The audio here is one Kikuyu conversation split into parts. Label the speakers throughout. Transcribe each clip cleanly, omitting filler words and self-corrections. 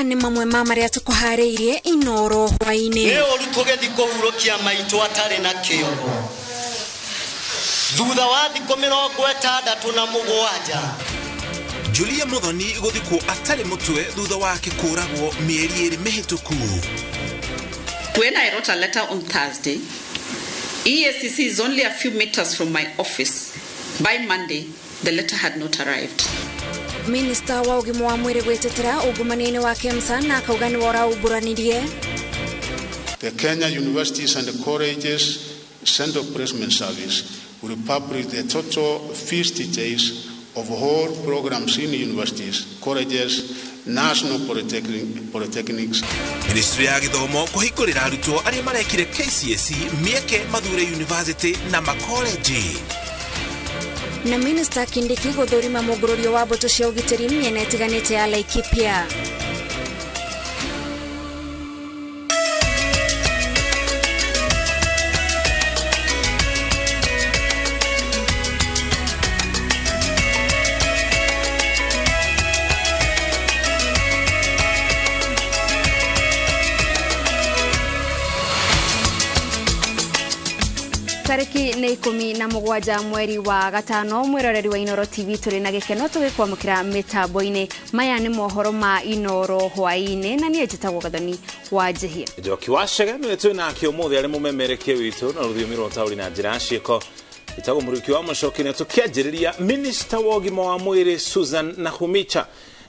Speaker 1: Maya nĩ mamwe ma marĩa tũkũharĩirie Inoro hwaĩ-inĩ.
Speaker 2: Nĩ ũru tũgĩthiĩ kũhurũkia maitũ atarĩ na kĩoro. Thutha wa thikũ 67.
Speaker 3: Julia Muthoni gũthikwo atarĩ mũtwe thutha wake kũragwo mĩeri 2 mĩhĩtũku.
Speaker 4: When I wrote a letter on Thursday, EACC is only a few meters from my office. By Monday, the letter had not arrived.
Speaker 1: Minister wa ũgima wa mwĩrĩ gwĩtetera ungumania-inĩ wa KEMSA na akauga nĩwe ũraumbũranirie.
Speaker 5: The Kenya Universities and Colleges Central Placement Service will publish the total fees details of all programs in universities, colleges, national polytechnics.
Speaker 3: Ministry ya gĩthomo kũhingũrĩra arutwo arĩa marekire KCSE mĩeke mathure university na makoleji.
Speaker 1: Na Minister Kindiki gũthũrima mũngũrũrio wa mbũtũ cia ũgitĩri mĩena ĩtiganĩte ya Laikipia. Tariki nĩ 17 mweri wa gatano mwĩroreri wa Inoro TV tũrĩ na gĩkeno tũgĩkwamũkĩra mĩtambo-inĩ. Maya nĩ mohoro ma Inoro hwaĩ-inĩ na niĩ njĩtagwo Gathoni wa Njihia.
Speaker 6: Njoki wa Chege nĩwe twĩ nake ũmũthĩ arĩ mũmemerekia witũ na rũthiomi rwa ũtaũri na njĩra ya ciĩko. Ĩtagwo Mũriũki wa Mũcoki na tũkĩanjĩrĩria Minister wa ũgima wa mwĩrĩ Susan Nakhumicha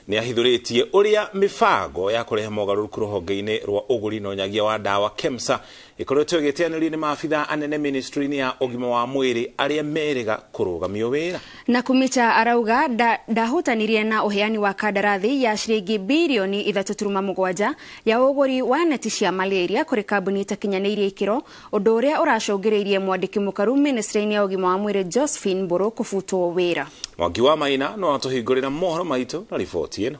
Speaker 6: nĩ ahithũrĩtie ũrĩa mĩbango ya kũrehe mogarũrũku rũhonge-inĩ rwa ũgũri na ũnyagia wa ndawa KEMSA ĩkoretwo ĩgĩteanĩrio nĩ maabithaa anene ministry-inĩ ya ũgima wa mwĩrĩ arĩa merĩga kũrũgamio wĩra.
Speaker 1: Nakhumicha arauga ndahutanirie na ũheani wa kandarathi ya ciringi birioni 3.7 ya ũgũri wa neti cia malaria kũrĩ kambuni itakinyanĩirie ikĩro, ũndũ ũrĩa ũracũngĩrĩirie mwandĩki mũkaru ministry-inĩ ya ũgima wa mwĩrĩ Josephine Mbũrũ kũbutwo wĩra.
Speaker 6: Mwangi wa Maina no atũhingũrĩra mohoro maitũ na riboti ĩno.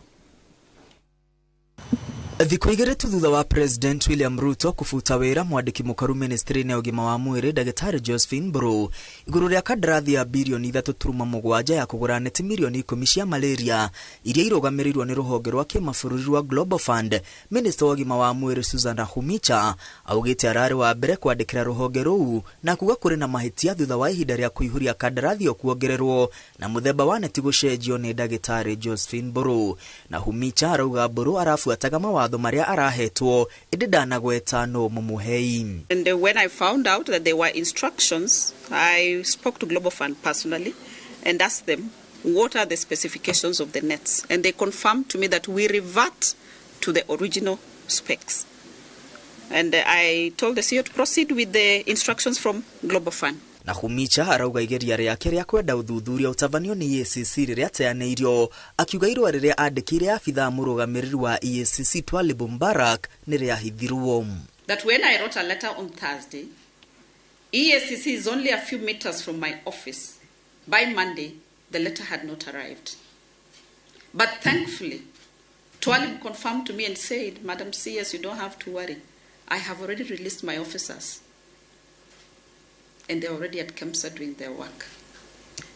Speaker 7: Thikũ igĩrĩ tu thutha wa President William Ruto kũbuta wĩra mwandĩki mũkaru ministry-inĩ ya ũgima wa mwĩrĩ ndagĩtarĩ Josephine Mbũrũ igũrũ rĩa kandarathi ya birioni 3.7 ya kũgũra neti mirioni 10 cia malaria iria irũgamĩrĩirwo nĩ rũhonge rwa kĩmabũrũri rwa Global Fund. Minister wa ũgima wa mwĩrĩ Susan Nakhumicha augĩte ararĩ wa mbere kwandĩkĩra rũhonge rũu na kuga kũrĩ na mahĩtia thutha wa ihinda rĩa kũihũria kandarathi ĩyo kuongererwo na mũthemba wa neti gũcenjio nĩ ndagĩtarĩ Josephine Mbũrũ. Nakhumicha arauga Mbũrũ arabuataga mawatho marĩa arahetwo ĩndĩ ndanagweta no mũmũhei.
Speaker 4: And when I found out that there were instructions, I spoke to Global Fund personally and asked them what are the specifications of the nets, and they confirmed to me that we revert to the original specs. And I told the CEO to proceed with the instructions from Global Fund.
Speaker 7: Nakhumicha arauga igeria rĩake rĩa kwenda ũthuthuria ũtabanio nĩ EACC rĩrĩa ateanĩirio, akiuga irũa rĩrĩa andĩkĩire abithaa mũrũgamĩrĩri wa EACC Twalib Mbarak nĩ rĩahithirwo.
Speaker 4: That when I wrote a letter on Thursday, EACC is only a few meters from my office. By Monday, the letter had not arrived. But thankfully, Twalib confirmed to me and said, Madam CS, you don't have to worry. I have already released my officers. And they're already at KEMSA doing their work.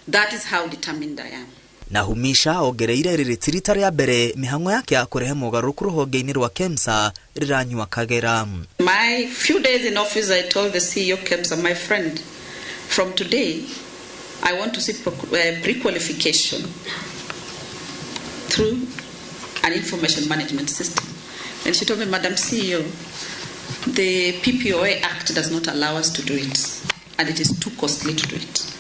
Speaker 4: That is how determined I am.
Speaker 7: Nakhumicha ongereire rĩrĩ ti rita rĩa mbere mĩhang'o yake ya kũrehe mogarũrũku rũhonge-inĩ rwa KEMSA rĩranyua kagera.
Speaker 4: My few days in office, I told the CEO KEMSA, my friend, from today, I want to see pre-qualification through an information management system. And she told me, Madam CEO, the PPOA Act does not allow us to do it, and it is too costly to do it.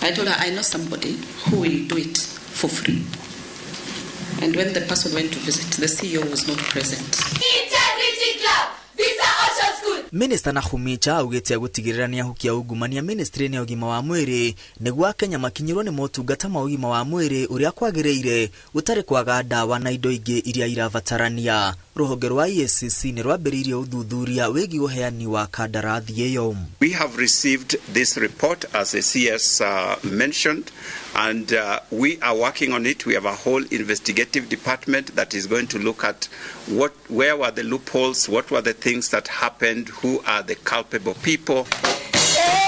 Speaker 4: I told her, I know somebody who will do it for free. And when the person went to visit, the CEO was not present.
Speaker 8: Integrity Club, Visa Ocean School.
Speaker 7: Minister Nakhumicha augĩte gũtigĩrĩra nĩ ahukia ungumania ministry-inĩ ya ũgima wa mwĩrĩ nĩguo Akenya makinyĩrwo nĩ motungata ma ũgima wa mwĩrĩ ũrĩa kwagĩrĩire gũtarĩ kwaga ndawa na indo ingĩ iria irabatarania. Rũhonge rwa EACC nĩ rwambĩrĩirie ũthuthuria wĩgiĩ ũheani wa kandarathi ĩyo.
Speaker 9: We have received this report, as the CS mentioned, and we are working on it. We have a whole investigative department that is going to look at where were the loopholes, what were the things that happened, who are the culpable people.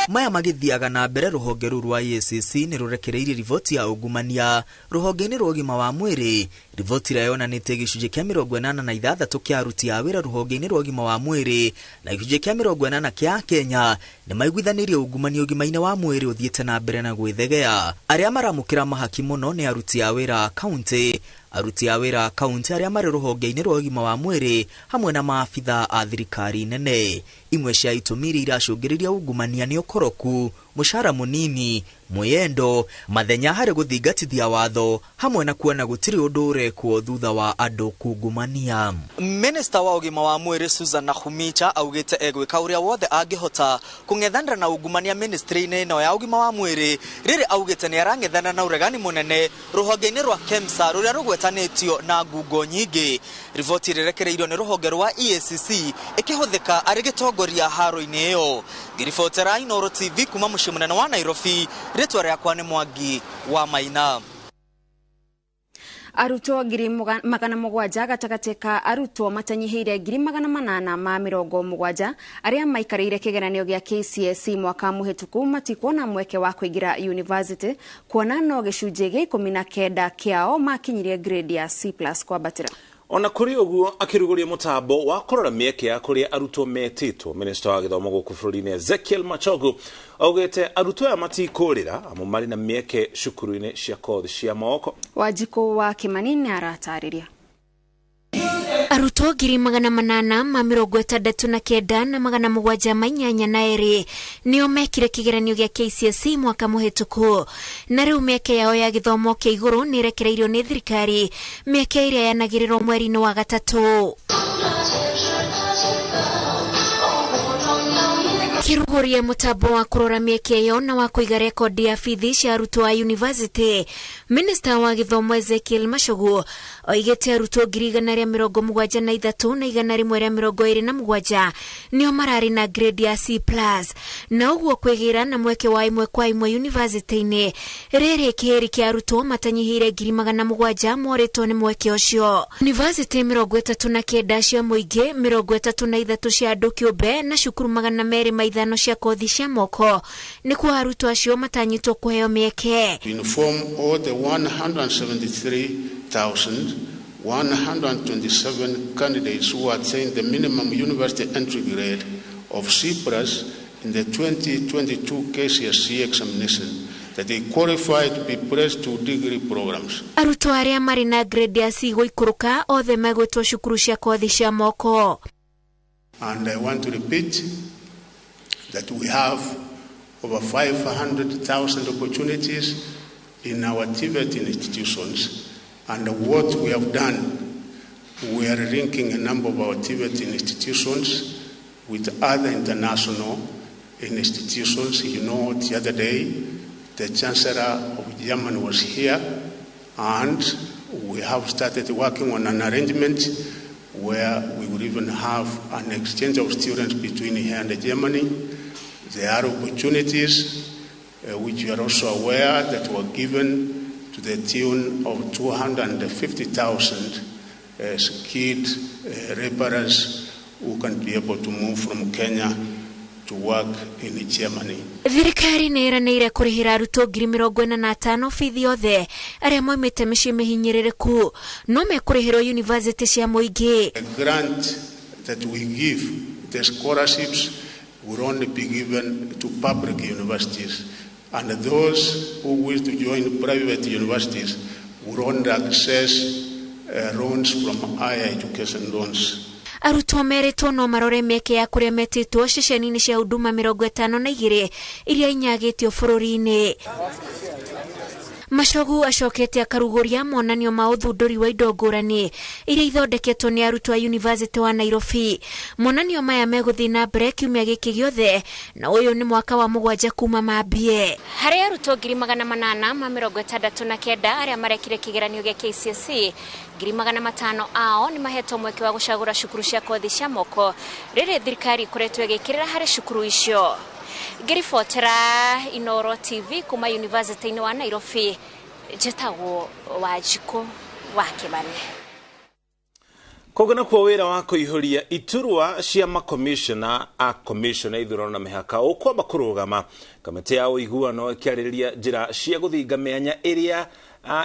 Speaker 7: Maya magĩthiaga na mbere rũhonge rũu rwa EACC nĩ rũrekereirie riboti ya ungumania rũhonge-inĩ rwa ũgima wa mwĩrĩ Riboti ĩrĩa yonanĩtie gĩcunjĩ kĩa 86 kĩa aruti a wĩra rũhonge-inĩ rwa ũgima wa mwĩrĩ na gĩcunjĩ kĩa 80 kĩa Kenya nĩ maiguithanĩirie ungumania ũgima-inĩ wa mwĩrĩ ũthiĩte na mbere na gwĩthegea. Arĩa maramũkĩra mahaki mũno nĩ aruti a wĩra a kaunti, aruti a wĩra a kaunti arĩa marĩ rũhonge-inĩ rwa ũgima wa mwĩrĩ hamwe na maabitha a thirikari nene. Imwe cia itũmi iria iracũngĩrĩria ungumania nĩ ũkoroku, mũcara mũnini, mwĩyendo, mathenya harĩ gũthingatithia watho hamwe na kuona gũtirĩ ũndũ ũrekwo thutha wa andũ kungumania. Minista wa ũgima wa mwĩrĩ Susan Nakhumicha augĩte egwĩka ũrĩa wothe angĩhota kũng'ethanĩra na ungumania ministry-inĩ ĩno ya ũgima wa mwĩrĩ, rĩrĩ augĩte nĩ arang'ethana na ũregani mũnene rũhonge-inĩ rwa KEMSA rũrĩa rũgwetanĩtio na ngungo nyingĩ. Riboti ĩrĩa ĩrekereirio nĩ rũhonge rwa EACC ĩkĩhũthĩka arĩ gĩtongoria haro-inĩ ĩyo. Ngĩribotera Inooro TV kuma mũciĩ mũnene wa Nairobi, rĩtwa rĩakwa nĩ Mwangi wa Maina.
Speaker 1: Arutwo 700,000 gatagatĩ ka arutwo matanyihĩire 870,000 arĩa maikarĩire kĩgeranio gĩa KCSE mwaka mũhĩtũku matikuona mweke wa kũingĩra university, kuona no gĩcunjĩ gĩa 19 kĩao makinyirie grade ya C+ kwambatĩra.
Speaker 6: Ona kũrĩ ũguo, akĩrugũria mũtambo wa kũrora mĩeke ya kũrĩa arutwo metĩtwo, minista wa gĩthomo gũkũ bũrũri-inĩ Ezekiel Machogu augĩte arutwo aya matikũrĩra amu marĩ na mĩeke cukuru-inĩ cia kothi cia moko.
Speaker 1: Wanjikũ wa Kĩmani nĩ aratarĩria.
Speaker 10: Arutwo 869 na 782 nĩo mekire kĩgeranio gĩa KCSE mwaka mũhĩtũku, na rĩu mĩeke yao ya gĩthomo kĩa igũrũ nĩ ĩrekereirio nĩ thirikari, mĩeke ĩrĩa yanagĩrĩrwo mweri-inĩ wa gatatũ. Kĩrugũria mũtambo wa kũrora mĩeke ĩyo na wa kũiga rekondi ya bithi cia arutwo a university, minista wa gĩthomo Ezekiel Machogu oigĩte arutwo 173 na 127 nĩo mararĩ na grade ya C+, na ũguo kwĩgĩra na mweke wa ĩmwe kwa ĩmwe university-inĩ. Rĩrĩ kĩhĩri kĩa arutwo matanyihĩire 700,000 morĩtwo nĩ mweke ũcio. University 39 cia mũingĩ, 33 cia andũ kĩũmbe na cukuru 205 cia kothi cia moko nĩkuo arutwo acio matanyĩtwo kũheo mĩeke.
Speaker 5: To inform all the 173,127 candidates who attained the minimum university entry grade of C+ in the 2022 KCSE examination that they qualify to be pressed to degree programs.
Speaker 10: Arutwo arĩa marĩ na grade ya C gũikũrũka othe megwĩtwo cukuru cia kothi cia moko.
Speaker 5: And I want to repeat that we have over 500,000 opportunities in our TVET institutions, and what we have done, we are linking a number of our TVET institutions with other international institutions. You know, the other day, the Chancellor of Germany was here, and we have started working on an arrangement where we would even have an exchange of students between here and Germany. There are opportunities which you are also aware that were given to the tune of 250,000 skilled laborers who can be able to move from Kenya to work in Germany.
Speaker 10: Thirikari nĩ ĩranĩire kũrĩhĩra arutwo 45,000 bithi othe arĩa moimĩte mĩciĩ mĩhinyĩrĩrĩku no mekũrĩhĩrwo university cia mũingĩ.
Speaker 5: The grant that we give, the scholarships, will only be given to public universities, and those who wish to join private universities will only access loans from higher education loans.
Speaker 10: Arutwo merĩtwo no marore mĩeke ya kũrĩa metĩtwo ceceni-inĩ cia huduma 52 iria inyagĩtio bũrũri-inĩ. Machogu acokete akarugũria monanio ma ũthundũri wa indo ngũrani iria ithondeketwo nĩ arutwo a University wa Nairobi. Monanio maya megũthiĩ na mbere kiumia gĩkĩ gĩothe, na ũyũ nĩ mwaka wa 7 kuma mambie. Harĩ arutwo 869 arĩa marekire kĩgeranio gĩa KCSE, 500,000 ao nĩ mahetwo mweke wa gũcagũra cukuru cia kothi cia moko rĩrĩ thirikari ĩkoretwo ĩgĩkĩrĩra harĩ cukuru icio. Ngĩribotera Inooro TV kuma University-inĩ wa Nairobi, njĩtagwo Wanjikũ wa Kĩmani.
Speaker 6: Koguo nakuo wĩra wa kũihũria iturwa cia makomishona a commission ya ithurano na mĩhaka ũkwamba kũrũgama. Kamĩtĩ ya ũiguano ĩkĩarĩrĩria njĩra cia gũthinga mĩanya ĩrĩa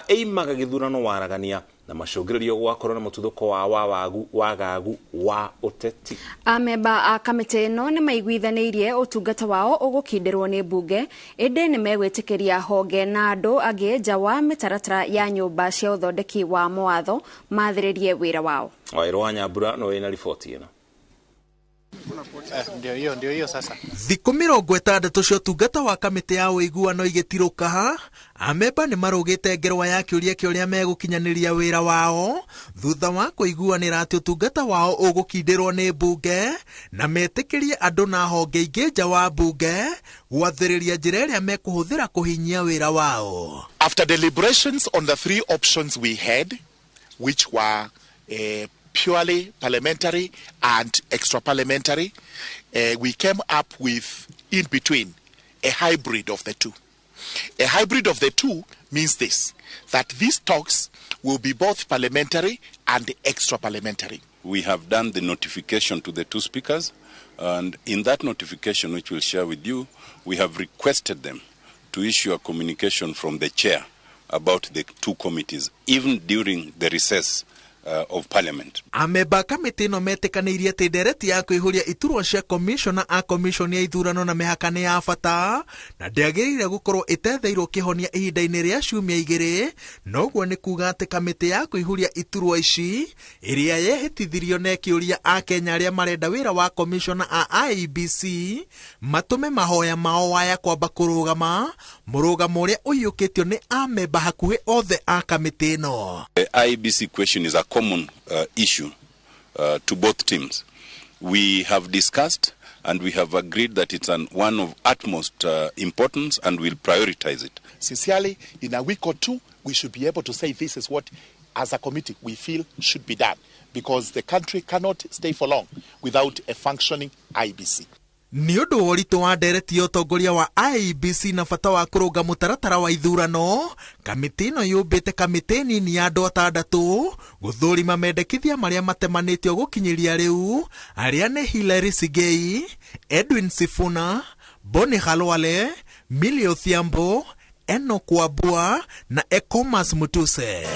Speaker 6: ĩimaga gĩthurano waragania. Na macũngĩrĩrio gwakorwo na mũtuthũko wa wagagu wa ũteti.
Speaker 1: Amemba a kamĩtĩ ĩno nĩ maiguithanĩirie ũtungata wao ũgũkindĩrwo nĩ mbunge, ĩndĩ nĩ megwĩtĩkĩria honge na andũ angĩ nja wa mĩtaratara ya nyũmba cia ũthondeki wa mawatho mathĩrĩrie wĩra wao.
Speaker 6: Waĩrũ wa Nyambura no wĩna riboti ĩno.
Speaker 11: Ndio hiyo sasa.
Speaker 12: Thikũ 60 cia ũtungata wa kamĩtĩ ya ũiguano igĩtirũka, amemba nĩ marũgĩte ngerwa ya kĩũria kĩa ũrĩa megũkinyanĩria wĩra wao thutha wa kũiguanĩra atĩ ũtungata wao ũgũkindĩrwo nĩ mbunge na metĩkĩrie andũ na honge ingĩ nja wa mbunge gwathĩrĩria njĩra ĩrĩa mekũhũthĩra kũhinyia wĩra wao.
Speaker 13: After deliberations on the three options we had, which were purely parliamentary and extra parliamentary, we came up with in between a hybrid of the two. A hybrid of the two means this, that these talks will be both parliamentary and extra parliamentary.
Speaker 14: We have done the notification to the two speakers, and in that notification, which we'll share with you, we have requested them to issue a communication from the chair about the two committees, even during the recess of parliament.
Speaker 12: Amemba kamĩtĩ ĩno metĩkanĩirie atĩ ndereti ya kũihũria iturwa cia komishona a komishoni ya ithurano na mĩhaka nĩ ya bata na ndĩagĩrĩire gũkorwo ĩtetheirwo kĩhonia ihinda-inĩ rĩa ciumia 2, noguo nĩ kuga atĩ kamĩtĩ ya kũihũria iturwa ici ĩrĩa yehĩtithirio na ĩkĩũria Akenya arĩa marenda wĩra wa komishona a IEBC matũme mahoya mao waya kwamba kũrũgama, mũrũgamo ũrĩa ũiyũkĩtio nĩ amemba hakuhĩ othe a kamĩtĩ ĩno.
Speaker 14: The IEBC question is a common issue to both teams. We have discussed and we have agreed that it's one of utmost importance and we'll prioritize it.
Speaker 13: Sincerely, in a week or two, we should be able to say this is what, as a committee, we feel should be done, because the country cannot stay for long without a functioning IEBC.
Speaker 12: Nĩ ũndũ wa ũritũ wa ndereti ya ũtongoria wa IEBC na bata wa kũrũnga mũtaratara wa ithurano, kamĩtĩ ĩno yũmbĩte kamĩtĩ nini ya andũ 6 gũthũrima mendekithia marĩa matemanĩtio gũkinyĩria rĩu, arĩa nĩ Hilary Sigei, Edwin Sifuna, Boni Khalwale, Millie Odhiambo, Enoch Wambua na Ecomas Mutuse.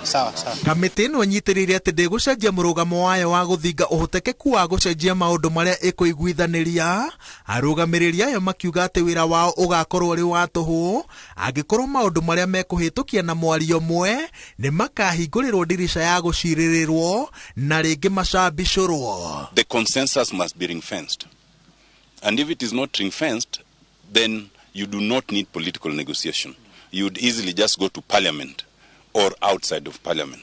Speaker 11: Sawa sawa.
Speaker 12: Kamĩtĩ ĩno ĩnyitĩrĩire atĩ ndĩgũcenjia mũrũgamo wayo wa gũthinga ũhotekeku wa gũcenjia maũndũ marĩa ĩkũiguithanĩria. Arũgamĩrĩri ayo makiuga atĩ wĩra wao ũgakorwo ũrĩ wa tũhũ angĩkorwo maũndũ marĩa mekũhĩtũkia na mwario ũmwe nĩ makahingũrĩrwo ndirica ya gũcirĩrĩrwo na rĩngĩ macambicũrwo.
Speaker 14: The consensus must be ring-fenced. And if it is not ring-fenced, then you do not need political negotiation. You would easily just go to parliament or outside of parliament.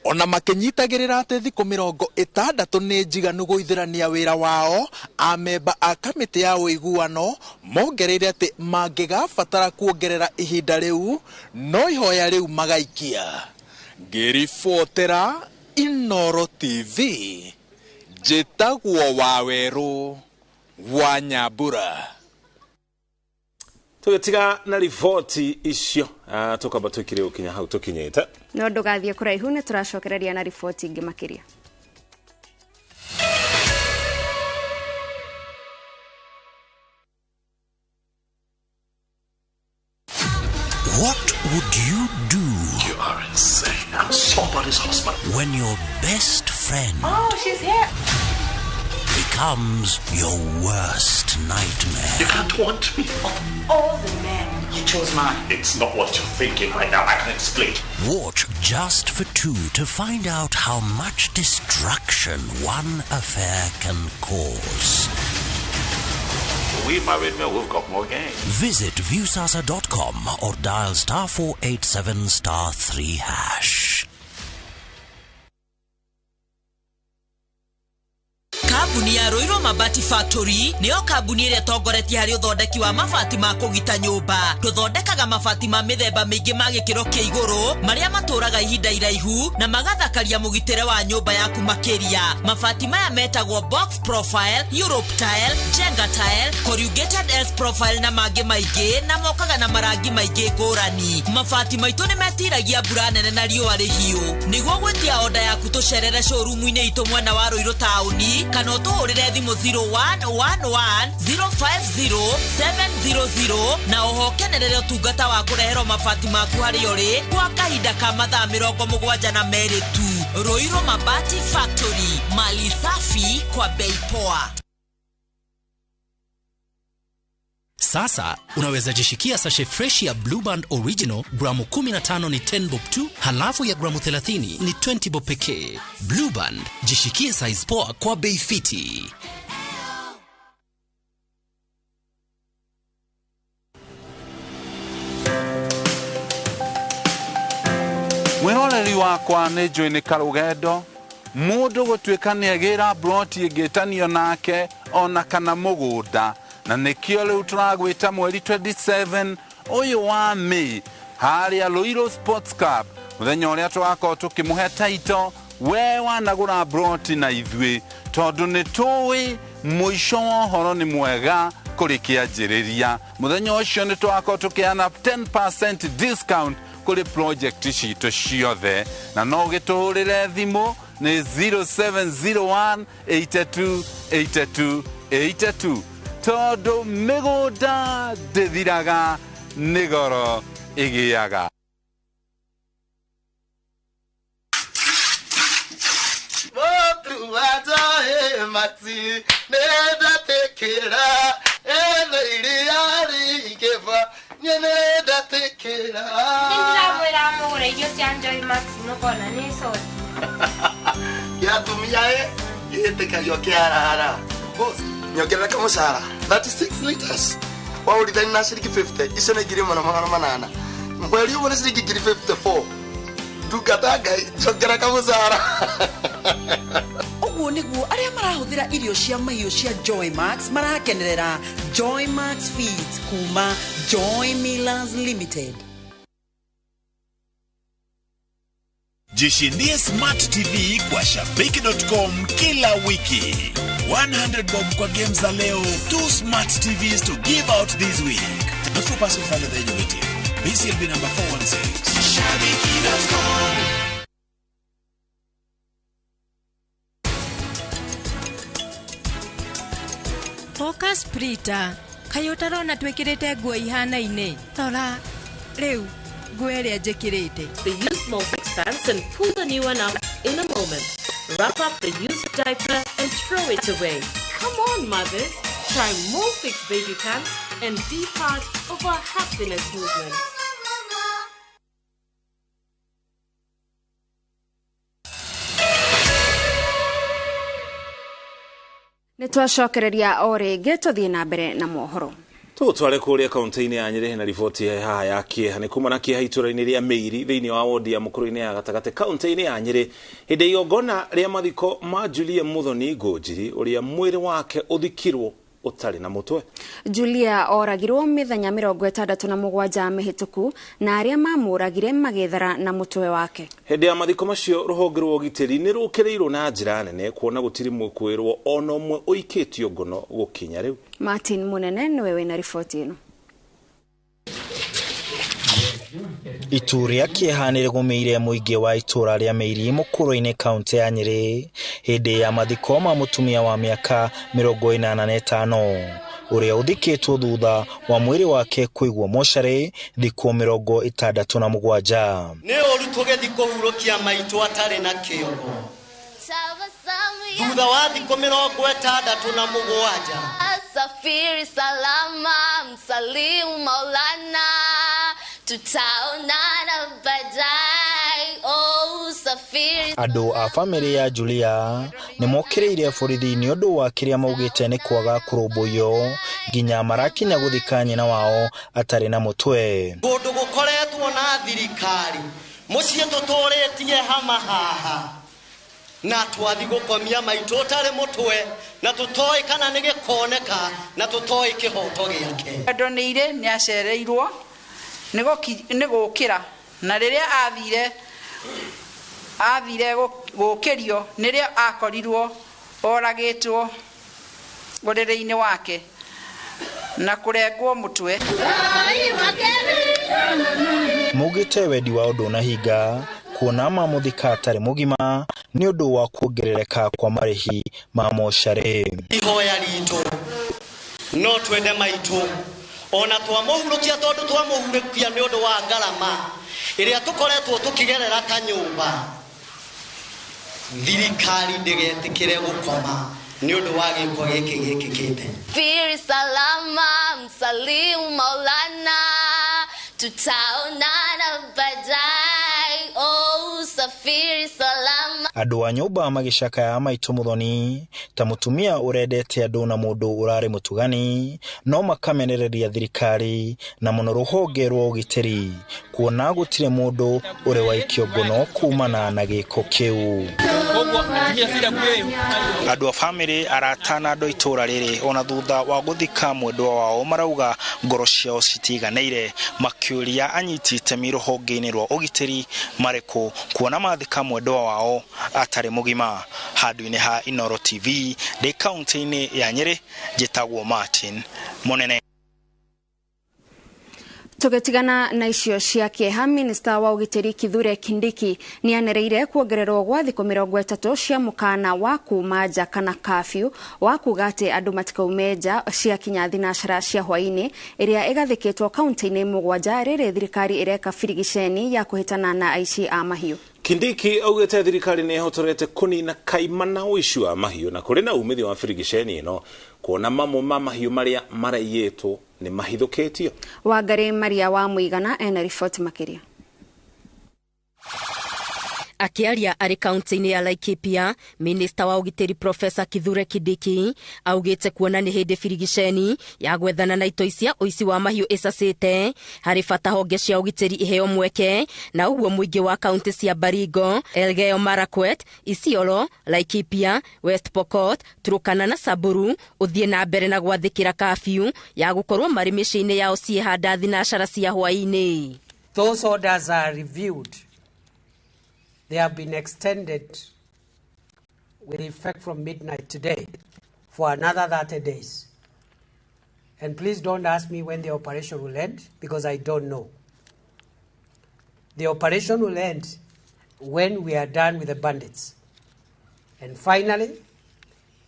Speaker 12: Ona makinyitagĩrĩra atĩ thikũ 60 nĩ njiganu gũithĩrania wĩra wao, amemba a kamĩtĩ ya ũiguano mongereire atĩ mangĩgabatara kuongerera ihinda rĩu no ihoya rĩu magaikia. Ngĩribotera Inooro TV, njĩtagwo Wawerũ wa Nyambura.
Speaker 6: Tugitiga na riboti icio tukamba twikire ukinya hau tukinyite
Speaker 1: no ndugathie kuraihu ni turacokereria na riboti ingi makiria.
Speaker 15: What would you do?
Speaker 3: You are insane. I'm somebody's husband.
Speaker 15: When your best friend...
Speaker 8: Oh, she's here.
Speaker 15: Becomes your worst nightmare.
Speaker 3: You can't want me.
Speaker 8: Of all the men, you chose mine.
Speaker 3: It's not what you're thinking right now. I can explain.
Speaker 15: Watch Just for Two to find out how much destruction one affair can cause.
Speaker 3: We married men, we've got more game.
Speaker 15: Visit viewsasa.com or dial *487*3#.
Speaker 16: Kambuni ya Ruiru Mabati Factory niyo kambuni ĩrĩa ĩtongoretie harĩ ũthondeki wa mabati ma kũgita nyũmba. Tũthondekaga mabati ma mĩthemba mĩingĩ ma gĩkĩro kĩa igũrũ marĩa matũraga ihinda iraihu na magathakaria mũgitĩre wa nyũmba yaku makĩria. Mabati maya metagwo box profile, Europe tile, Jenga tile, corrugated S profile na mangĩ maingĩ, na mokaga na marangi maingĩ ngũrani. Mabati maitũ nĩ metiragia mbura nene na riũa rĩhiũ. Nĩguo gwĩtia oda yaku tũcerere showroom-inĩ itũ mwena wa Ruiru taũni kana ũtũhũrĩre thimũ 0111 050 700 na oho kenerere ũtungata wa kũreherwo mabati maku harĩa ũrĩ kwa kahinda ka mathaa 72 tu. Ruiru Mabati Factory, mali safi kwa bei poa.
Speaker 17: Sasa unaweza jishikia sachet fresh ya Blue Band Original gramu 15 ni 10 bob tu, halafu ya gramu 30 ni 20 bob pekee. Blue Band, jishikie size poa kwa bei fiti.
Speaker 18: Mwiroreri wakwa nĩ njũĩ nĩ karũgendo mũndũ gũtuĩka nĩagĩra broti ĩngĩtanio nake ona kana mũgũnda, na nĩkĩo rĩu tũragwĩta mweri 27 ũyũ wa May harĩa Ruiru Sports Club, mũthenya ũrĩa tũgakorwo tũkĩmũhe taito we wanagũra broti na ithuĩ, tondũ nĩ tũĩ mũico wa ũhoro nĩ mwega kũrĩ kĩanjĩrĩria. Mũthenya ũcio nĩ tũgakorwo tũkĩheana 10% discount kũrĩ project citũ ciothe, na no ũgĩtũhũrĩre thimũ nĩ 0701 82 82 82, tondũ mĩgũnda ndĩthiraga nĩ goro ĩgĩaga.
Speaker 19: Ndĩramwĩra mũgũre irio cia Joy Max mũkona nĩ coti.
Speaker 2: Gĩatumia ĩ gĩtĩkagio kĩarara. Boss, nyongerera kamũcara 36 liters. Waũrithania na ciringi 50, icio nĩ 1800. Mweri ũmwe nĩ ciringi 54. Ndungata Ngai, njongerera kamũcara.
Speaker 20: Ũguo nĩguo arĩa marahũthĩra irio cia mahiũ cia Joy Max marakenerera Joy Max Feeds kuma Joy Millers Limited.
Speaker 3: Jishindie Smart TV kwa Shabiki.com kila wiki. 100 bob kwa games za leo, 2 Smart TVs to give out this week. Not for persons under the age of 18. BCLB number 416. Shabiki.com.
Speaker 21: Focus Prita, kaĩ ũtarona twĩkĩrĩte nguo ihanaine? Tora rĩu nguo ĩrĩa njĩkĩrĩte.
Speaker 22: The used Molfix pants and pull the new one up in a moment. Wrap up the used diaper and throw it away. Come on, mothers. Try Molfix baby pants and be part of our happiness movement.
Speaker 1: Nĩ twacokereria o rĩngĩ tũthiĩ na mbere na mohoro.
Speaker 6: Tũgũtware kũrĩa kaunti-inĩ ya Nyĩrĩ na riboti haha ya kĩeha nĩ kuma na kĩeha itũra-inĩ rĩa Mĩiri thĩinĩ wa wodi ya Mũkũrũ-inĩ ya gatagatĩ kaunti-inĩ ya Nyĩrĩ hĩndĩ igongona rĩa mathiko ma Julia Muthoni Ngũnjiri ũrĩa mwĩrĩ wake ũthikirwo ũtarĩ na mũtwe.
Speaker 1: Julia oragirwo mĩthenya 67 mĩhĩtũku na arĩa mamũragire magĩthara na mũtwe wake.
Speaker 6: Hĩndĩ ya mathiko macio rũhonge rwa ũgitĩri nĩ rũkĩrĩirwo na njĩra nene kuona gũtirĩ mwĩkũĩrwo ona ũmwe ũikĩtio ngono gũkinya rĩu.
Speaker 1: Martin Munene nĩwe wĩna riboti ĩno.
Speaker 23: Itu rĩa kĩeha nĩ rĩgũmĩire mũingĩ wa itũra rĩa Mĩiri Mũkũrũ-inĩ kaunti ya Nyĩrĩ hĩndĩ ya mathiko ma mũtumia wa mĩaka 85 ũrĩa ũthikĩtwo thutha wa mwĩrĩ wake kũigwo mocarĩ thikũ 67.
Speaker 2: Nĩ ũru tũgĩthiĩ kũhurũkia maitũ atarĩ na kĩongo thutha wa thikũ 67.
Speaker 24: Safiri salama, msalimu Maulana, tutaonana baadaye. Oh, safiri.
Speaker 23: Andũ a famĩlĩ ya Julia nĩ mokĩrĩire borithi nĩ ũndũ wa kĩrĩa maugĩte nĩ kwaga kũrũmbũiyo nginya marakinya gũthika nyina wao atarĩ na mũtwe.
Speaker 2: Kũndũ gũkoretwo na thirikari mũciĩ tũtũrĩtie hama haha na twathi gũkomia maitũ ũtarĩ mũtwe na tũtoĩ kana nĩ gĩkoneka na tũtoĩ kĩhoto gĩake.
Speaker 25: Ndonĩire nĩ acereirwo nĩ gũkĩra na rĩrĩa athire gũkĩrio nĩrĩo akorirwo oragĩtwo ũrĩrĩ-inĩ wake na kũrengwo mũtwe.
Speaker 23: Maugĩte wendi wao ndũnahinga kuona mamũthika atarĩ mũgima Nĩ ũndũ wa kuongerereka kwa marĩhi ma mocarĩ.
Speaker 4: Ihoya ritũ no twende maitũ ona twamũhurũkia tondũ twamũhurũkia nĩ ũndũ wa ngarama ĩrĩa tũkoretwo tũkĩgerera ta nyũmba, thirikari ndĩgetĩkĩre gũkoma nĩ ũndũ wa gĩko gĩkĩ gĩkĩkĩte.
Speaker 24: Safiri salama, msalimu Maulana, tutaonana baadaye. Oh, safiri salama.
Speaker 23: Andũ a nyũmba magĩcakaya maitũ Muthoni ta mũtumia ũrendete andũ na mũndũ ũrarĩ mũtugani, no makamenereria thirikari na mũno rũhonge rwa ũgitĩri kuona gũtirĩ mũndũ ũrĩ waikio ngono kumana na gĩko kĩu. Andũ a famĩlĩ, arata na andũ a itũũra rĩrĩ ona thutha wa gũthika mwendwa wao marauga ngoro ciao citiganĩire, makĩũria anyiti itemi rũhonge-inĩ rwa ũgitĩri marĩkũ kuona mathika mwendwa wao atarĩ mũgima. Handũ-inĩ ha Inooro TV ndĩ kaunti-inĩ ya Nyĩrĩ, njĩtagwo Martin Mũnene.
Speaker 1: Tũgĩtigana na icio cia kĩeha, minista wa ũgitĩri Kithure Kindiki nĩanereire kuongererwo gwa thikũ 30 cia mũkana wa kuma nja kana curfew wa kuga atĩ andũ matikaume nja cia kinya thinacara cia hwaĩ-inĩ ĩrĩa ĩgathĩkĩtwo kaunti-inĩ 7 rĩrĩ thirikari ĩreka birigiceni ya kũhĩtana na aici a mahiũ.
Speaker 6: Kindiki augĩte thirikari nĩ ĩhotorete kũnina kaimana ũici wa mahiũ na kũrĩ na umithio wa birigiceni ĩno kuona mamwe ma mahiũ marĩa maraiyĩtwo nĩ mahithũkĩtio.
Speaker 1: Wangari Maria wa Mũigana ena riboti makĩria.
Speaker 5: Akĩaria arĩ kaunti-inĩ ya Laikipia, minista wa ũgitĩri Profesa Kithure Kindiki augĩte kuona nĩ hĩndĩ birigiceni ya gwethana na itoi cia ũici wa mahiũ ĩcacĩte, harĩ bata honge cia ũgitĩri iheo mweke na ũguo mũingĩ wa kaunti cia Baringo, Elgeyo Marakwet, Isiolo, Laikipia, West Pokot, Turkana na Samburu ũthiĩ na mbere na gwathĩkĩra curfew ya gũkorwo marĩ mĩciĩ-inĩ yao ciĩhanda thinacara cia hwaĩ-inĩ.
Speaker 7: Those orders are reviewed. They have been extended with effect from midnight today for another 30 days. And please don't ask me when the operation will end, because I don't know. The operation will end when we are done with the bandits. And finally,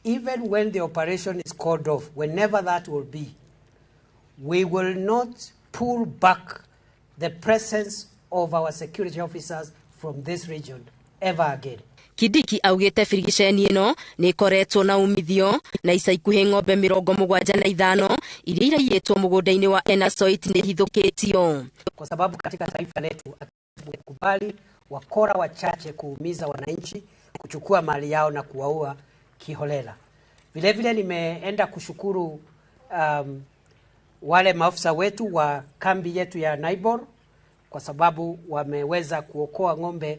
Speaker 7: even when the operation is called off, whenever that will be, we will not pull back the presence of our security officers from this region ever again.
Speaker 5: Kindiki augĩte birigiceni ĩno nĩ ĩkoretwo na umithio na ica ikuhĩ ng'ombe 75 iria iraiyĩtwo mũgũnda-inĩ wa Enasoit nĩ ihithũkĩtio.
Speaker 7: Kwa sababu katika taifa letu hatukubali wakora wachache kuumiza wananchi, kuchukua mali yao na kuwaua kiholela. Vile vile nimeenda kushukuru wale maafisa wetu wa kambi yetu ya Naibor kwa sababu wameweza kuokoa ng'ombe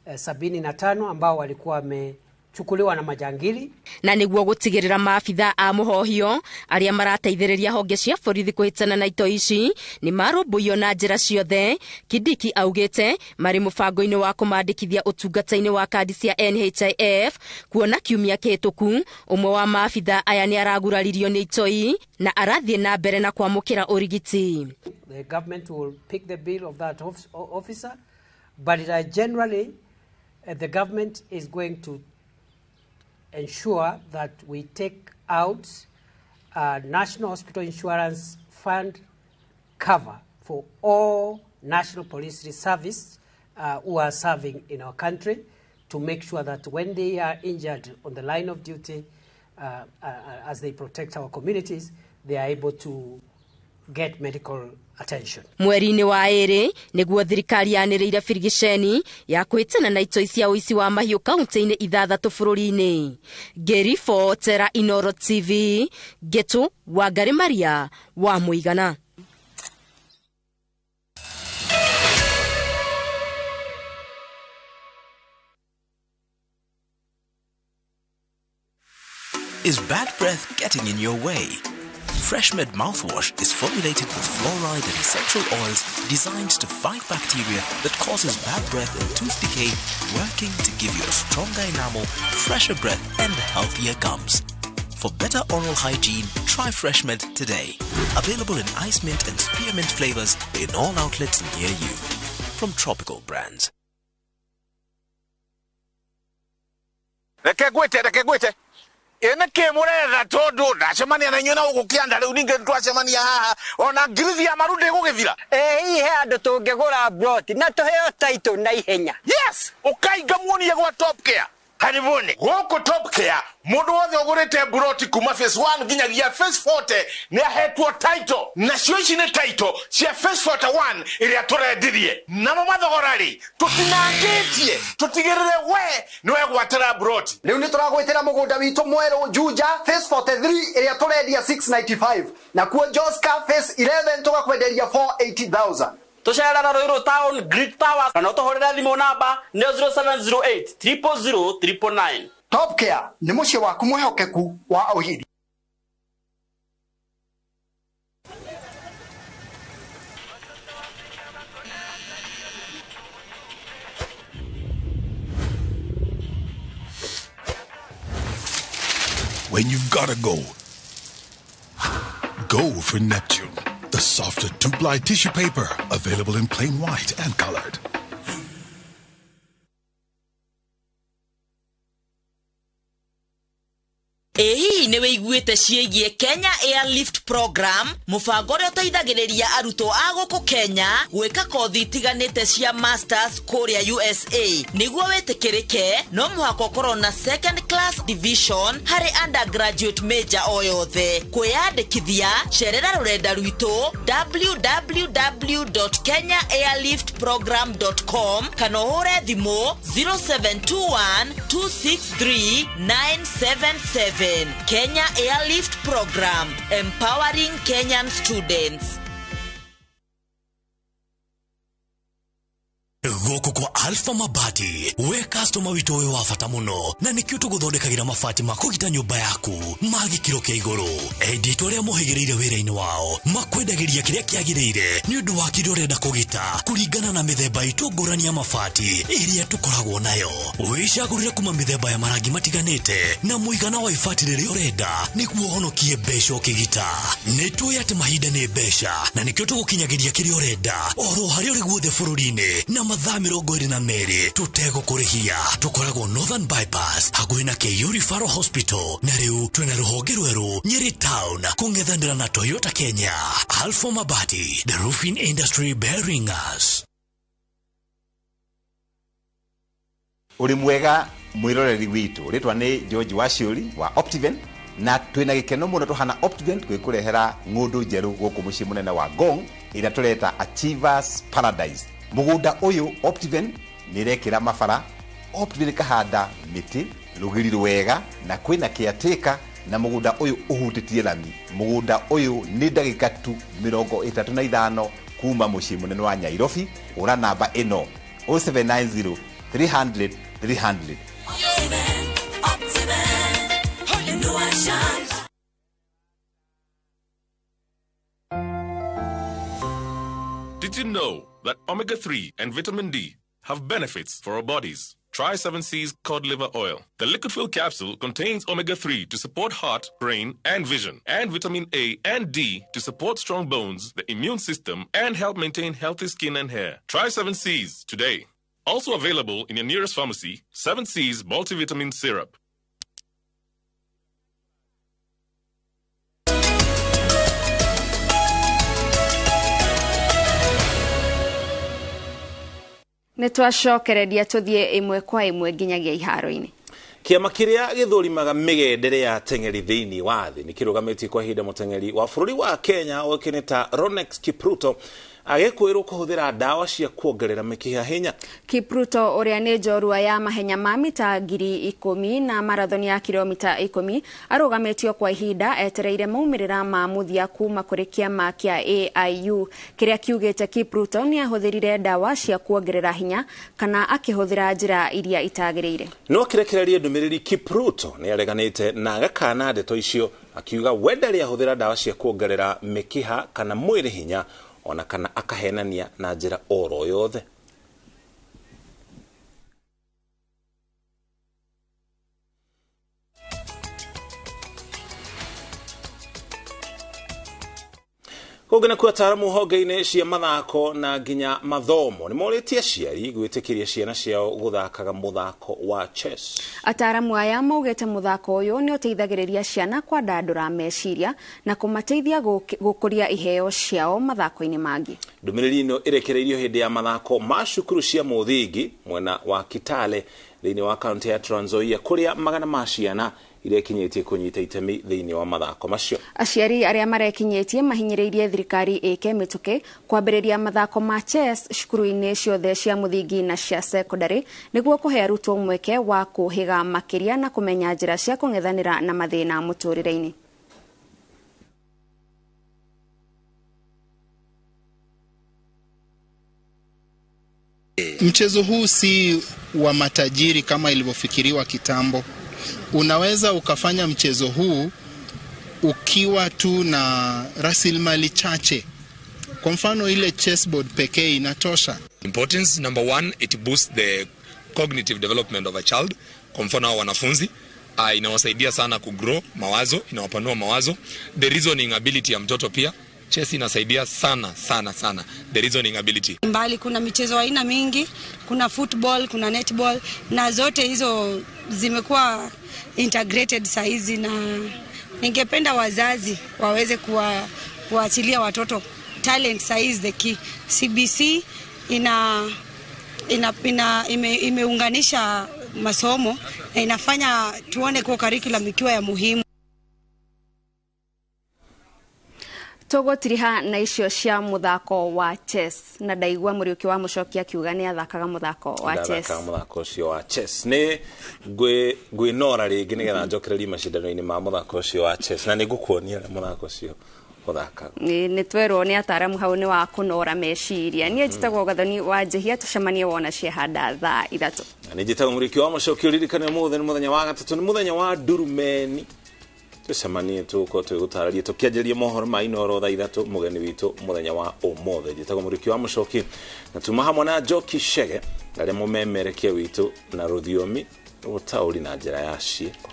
Speaker 7: 75 ambao walikuwa wamechukuliwa na majangili.
Speaker 5: Na nĩguo gũtigĩrĩra maabitha a mũhohio arĩa marateithĩrĩria honge cia borithi kũhĩtana na itoi ici nĩ marũmbũiyo na njĩra ciothe, Kindiki augĩte marĩ mũbango-inĩ wa kũmandĩkithia ũtungata-inĩ wa kandi cia NHIF kuona kiumia kĩhĩtũku ũmwe wa maabitha aya nĩ araguraririo nĩ itoi na arathiĩ na mbere na kwamũkĩra ũrigiti.
Speaker 7: The government will pick the bill of that officer, but generally the government is going to ensure that we take out a National Hospital Insurance Fund cover for all National Police Reservists who are serving in our country, to make sure that when they are injured on the line of duty as they protect our communities, they are able to get medical attention.
Speaker 5: Mweri-inĩ wa ĩrĩ nĩguo thirikari yanĩrĩire birigiceni ya kũhĩtana na itoi cia ũici wa mahiũ kaunti-inĩ 6 bũrũri-inĩ. Ngĩribotera Inooro TV, Ngĩtũ Wangari Maria wa Mũigana.
Speaker 3: Is bad breath getting in your way? FreshMed mouthwash is formulated with fluoride and essential oils designed to fight bacteria that causes bad breath and tooth decay, working to give you a stronger enamel, fresher breath and healthier gums. For better oral hygiene, try FreshMed today. Available in ice mint and spearmint flavors in all outlets near you. From Tropical Brands.
Speaker 9: Reke ngwĩte ĩ nĩkĩ mũretha tondũ ndacemania na inyuĩ na gũkũ kĩanda rĩu ningĩ twacemania haha ona ngirithi ya maru ndĩgũgĩthira.
Speaker 10: Ĩ hihi he andũ tũngĩgũra mburoti na tũheo taitũ na ihenya.
Speaker 9: Yes, ũkainga muonie gwa Top Care. Karibuni gũkũ Top Care mũndũ wothe ũgũrĩte mburoti kuma phase 1 nginyagia phase 40 nĩ ahetwo title, nacio ici nĩ title cia phase 41 ĩrĩa tũrendirie. Namo mathogora rĩ tũtinangĩtie tũtigĩrĩre we nĩ wegwatĩra mburoti.
Speaker 11: Rĩu nĩ tũragwĩtĩra mũgũnda witũ mwerũ Juja phase 43 ĩrĩa tũrendia 695, nakuo Joska phase 11 tũgakwenderia 480,000.
Speaker 13: Tũcerera Ruiru Town Greek Towers kana ũtũhũrĩre thimũ namba nĩ 0708 000 999.
Speaker 11: Top Care nĩ mũciĩ waku mwĩhokeku wa ũhithia.
Speaker 14: When you've gotta go, go for Neptune, the softer 2-ply tissue paper, available in plain white and colored.
Speaker 16: Ĩ hihi nĩ wĩiguĩte ciĩgiĩ Kenya Airlift Program, mũbango ũrĩa ũteithagĩrĩria arutwo a gũkũ Kenya gwĩka kothi itiganĩte cia masters kũrĩa USA. Nĩguo wĩtĩkĩrĩke no mũhaka ũkorwo na second class division harĩ undergraduate major o yothe. Kwĩyandĩkithia, cerera rũrenda rwitũ www.kenyaairliftprogram.com kana ũhũre thimũ 0721 263 977. Kenya Airlift Program, empowering Kenyan students.
Speaker 17: Gũkũ kwa Alpha Mabati, we customer witũ wĩ wa bata mũno, na nĩkĩo tũgũthondekagĩra mabati ma kũgita nyũmba yaku ma gĩkĩro kĩa igũrũ. Enditũ arĩa mohĩgĩrĩire wĩra-inĩ wao makwendagĩria kĩrĩa kĩagĩrĩire nĩ ũndũ wa kĩrĩa ũrenda kũgita kũringana na mĩthemba itũ ngũrani ya mabati ĩrĩa tũkoragwo nayo. Wĩcagũrĩre kuma mĩthemba ya marangi matiganĩte na mũigana wa ibati rĩrĩa ũrenda nĩguo ũhonokie mbeca ũkĩgita. Nĩ tũĩ atĩ mahinda nĩ mbeca na nĩkĩo tũgũkinyagĩria kĩrĩa ũrenda oro harĩa ũrĩ guothe bũrũri-inĩ na mathaa 22 tũtegũkũrĩhia. Tũkoragwo Northern Bypass hakuhĩ na KU Referral Hospital, na rĩu twĩna rũhonge rwerũ Nyeri Town kũng'ethanĩra na Toyota Kenya. Alpha Mabati, the roofing industry bearing us.
Speaker 26: Ũrĩ mwega mwĩroreri witũ, rĩtwa nĩ George Waciũri wa Optiven, na twĩna gĩkeno mũno tũhana Optiven gwĩkũrehera ng'ũndũ njerũ gũkũ mũciĩ mũnene wa Ngong ĩrĩa tũreta Achievers Paradise. Mũgũnda ũyũ Optiven nĩ ĩrekĩra mabara, Optiven ĩkahanda mĩtĩ rũgiri rwega na kwĩna caretaker, na mũgũnda ũyũ ũhutĩtie rami. Mũgũnda ũyũ nĩ ndagĩka tu 35 kuma mũciĩ mũnene wa Nairobi. Ũra namba ĩno 0790 300 300.
Speaker 27: Did you know that omega-3 and vitamin D have benefits for our bodies? Try 7C's cod liver oil. The liquid fill capsule contains omega-3 to support heart, brain, and vision, and vitamin A and D to support strong bones, the immune system, and help maintain healthy skin and hair. Try 7C's today. Also available in your nearest pharmacy, 7C's multivitamin syrup.
Speaker 1: Nĩ twacokereria tũthiĩ ĩmwe kwa ĩmwe nginyagia iharo-inĩ.
Speaker 6: Kĩama kĩrĩa gĩthũrimaga mĩgendere ya teng'eri thĩinĩ wa thĩ nĩ kĩrũgamĩtie kwa ihinda mũteng'eri wa bũrũri wa Kenya ũĩkaine ta Ronex Kipruto agĩkwĩrwo kũhũthĩra ndawa cia kuongerera mĩkiha hinya.
Speaker 1: Kipruto ũrĩa nĩ njorua ya mahenya ma mita 10,000 na marathoni ya kilomita 10 arũgamĩtio kwa ihinda etereire maumĩrĩra ma mũthia kuma kũrĩ kĩama kĩa AIU kĩrĩa kiugĩte Kipruto nĩ ahũthĩrire ndawa cia kuongerera hinya kana akĩhũthĩra njĩra iria itagĩrĩire.
Speaker 6: No kĩrekererie ndũmĩrĩri Kipruto nĩ areganĩte na agakana ndeto icio akiuga we ndarĩ ahũthĩra ndawa cia kuongerera mĩkiha kana mwĩrĩ hinya ona kana akahenania na njĩra oro yothe. Kũngĩ nakuo ataaramu honge-inĩ cia mathako na nginya mathomo nĩ morĩtie aciari gwĩtĩkĩria ciana ciao gũthakaga mũthako wa chess.
Speaker 1: Ataaramu aya maugĩte mũthako ũyũ nĩ ũteithagĩrĩria ciana kwandandũra meciria na kũmateithia gũkũria iheo ciao mathako-inĩ mangĩ.
Speaker 6: Ndũmĩrĩri ĩno ĩrekereirio hĩndĩ ya mathako ma cukuru cia mũthingi mwena wa Kitale thĩinĩ wa kaunti ya Trans Nzoia kũrĩa magana ma ciana irekinyĩtie kũnyita itemi thĩinĩ wa mathako macio.
Speaker 1: Aciari arĩa marekinyĩtie mahinyĩrĩirie thirikari ĩke mĩtũkĩ kwambĩrĩria mathako ma chess cukuru-inĩ ciothe cia mũthingi na cia sekondarĩ nĩguo kũhe arutwo mweke wa kũhĩga makĩria na kũmenya njĩra cia kũng'ethanĩra na mathĩna mũtũrĩre-inĩ.
Speaker 8: Mchezo huu si wa matajiri kama ilivyofikiriwa kitambo. Unaweza ukafanya mchezo huu ukiwa tu na rasilimali chache. Kwa mfano ile chessboard pekee inatosha.
Speaker 12: Importance number one, it boosts the cognitive development of a child. Kwa mfano hao wanafunzi inawasaidia sana kugrow mawazo, inawapanua mawazo. The reasoning ability ya mtoto pia, chess inasaidia sana sana sana the reasoning ability.
Speaker 15: Mbali kuna michezo aina mingi, kuna football, kuna netball, na zote hizo zimekuwa integrated saizi, na ningependa wazazi waweze kuachilia watoto talent. Size the key. CBC imeunganisha masomo na inafanya tuone kwa curriculum ikiwa ya muhimu.
Speaker 1: Tũgũtiriha na icio cia mũthako wa chess na ndaigua Mũriũki wa Mũcoki akiuga nĩ athakaga mũthako wa chess.
Speaker 6: Ndathakaga mũthako ũcio wa chess. Nĩ ngwĩnora rĩngĩ nĩgetha njokererie macindano-inĩ ma mũthako ũcio wa chess na nĩ ngũkuonia ũrĩa mũthako ũcio ũthakagwo.
Speaker 1: Nĩ twerwo nĩ ataaramu hau nĩ wa kũnora meciria. Niĩ njĩtagwo Gathoni wa Njihia, tũcemanie wona ciahanda thaa 3.
Speaker 6: Na nĩ njĩtagwo Mũriũki wa Mũcoki. Ũririkane ũmũthĩ nĩ mũthenya wa gatatũ, nĩ mũthenya wa ndurumeni. Tucemanie tuko twigutararia tukianjĩrĩria mohoro ma Inooro thaa 3 mũgeni witũ mũthenya wa ũmũthĩ. Njĩtagwo Mũriũki wa Mũcoki na tuma hamwe na Njoki Chege arĩa mũmemerekia witũ na rũthiomi ũtaũri na njĩra ya ciĩko.